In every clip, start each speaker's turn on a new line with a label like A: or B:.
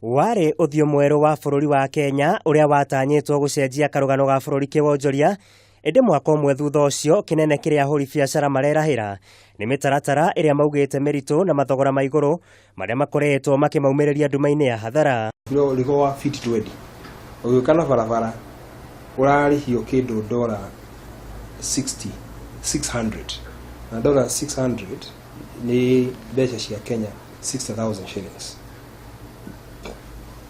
A: Warĩ ũthiũ mwerũ wa bũrũri wa Kenya ũrĩa watanyĩtwo gũcenjia karũgano ga bũrũri kĩwonjoria, ĩndĩ mwaka ũmwe thutha ũcio kĩnene kĩrĩa ahũri biacara marerahĩra nĩ mĩtaratara ĩrĩa maugĩte mĩritũ na mathogora ma igũrũ marĩa makoretwo makĩmaumĩrĩria nduma-inĩ ya hathara.
B: Mũrigo wa feet 20 ũgĩũka na barabara ũrarĩhio kĩndũ dora 60 600, na dora 600 nĩ mbeca cia Kenya 60,000 shillings.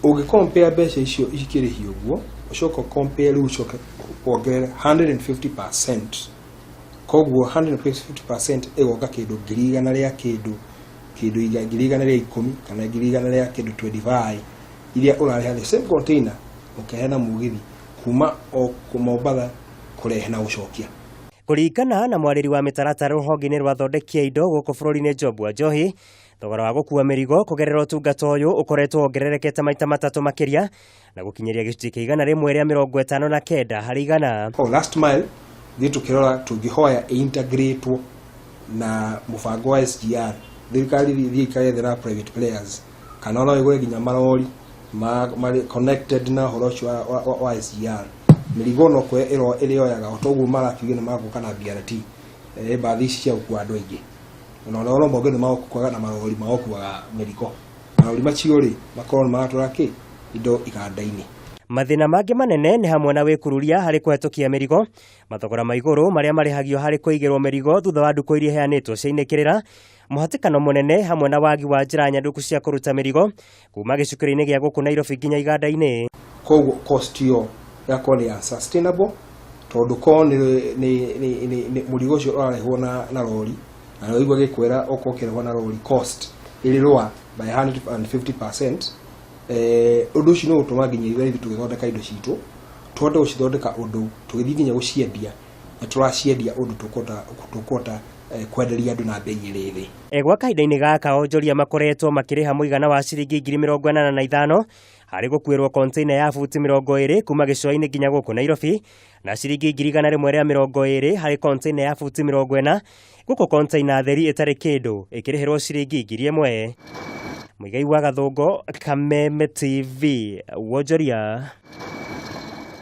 B: Ũngĩ compare mbeca icio ikĩrĩhio ũguo, ũcoke compare rĩu, ũcoke wongerere 150%, koguo 150% ĩgoka kĩndũ 100,000 rĩa kĩndũ 110,000 kana 100,000 rĩa kĩndũ 25 iria ũrarĩha the same container ũkĩrehe na mũgithi kuma o Mombatha kũrehe na gũcokia.
A: Kũringana na mwarĩri wa mĩtaratara rũhonge-inĩ rwa thondeki ya indo gũkũ bũrũri-inĩ Job Wanjohi, thogora wa gũkua mĩrigo kũgerera ũtungata ũyũ ũkoretwo wongererekete maita matatũ makĩria na gũkinyĩria gĩcunjĩ kĩa 159%.
B: O last mile ithuĩ tũkĩrora tũngĩhoya ĩintegratwo na mũbango wa SGR, thirikari thiĩ ikagethera private players kana no ĩgũre nginya marori marĩ connected na ũhoro ũcio wa SGR. Mĩrigo no kwe ĩrĩoyaga o toguo marakiuga nĩ magũka na BRT, mbathi ici cia gũkua andũ aingĩ, na ona no monge nĩ magũkuaga na marori magũkuaga mĩrigo. Marori macio rĩ, makorwo nĩ maratwara kĩ indo iganda-inĩ.
A: Mathĩna mangĩ manene nĩ hamwe na wĩkururia harĩ kũhetũkia mĩrigo, mathogora ma igũrũ marĩa marĩhagio harĩ kũigĩrwo mĩrigo thutha wa ndukũ iria iheanĩtwo cia inĩkĩrĩra, mũhatĩkano mũnene hamwe na wagi wa njĩra nyanduku cia kũruta mĩrigo kuma gĩcukĩro-inĩ gĩa gũkũ Nairobi nginya iganda-inĩ.
B: Koguo cost ĩyo ĩgakorwo nĩ ya sustainable, tondũ korwo nĩ mũrigo ũcio ũrarehwo na rori, na nĩ waigua gĩkwĩra okorwo ũkĩrehwo na rori cost ĩrĩ lower by 150%. Ũndũ ũcio nĩ ũgũtũma nginya ithuĩ tũgĩthondeka indo citũ tũhote gũcithondeka ũndũ tũgĩthiĩ nginya gũciendia na tũraciendia ũndũ tũkũhota kwenderia andũ na bei ĩrĩ thĩ.
A: Gwa kahinda-inĩ gaka onjoria makoretwo makĩrĩha mũigana wa ciringi 85,000 harĩ gũkuĩrwo container ya buti 20 kuma gĩcũa-inĩ nginya gũkũ Nairobi, na ciringi 120,000 harĩ container ya buti 40, gũkũ container theri ĩtarĩ kĩndũ ĩkĩrĩhĩrwo ciringi 1,000. Mũigai wa Gathũngo, Kameme TV, wonjoria.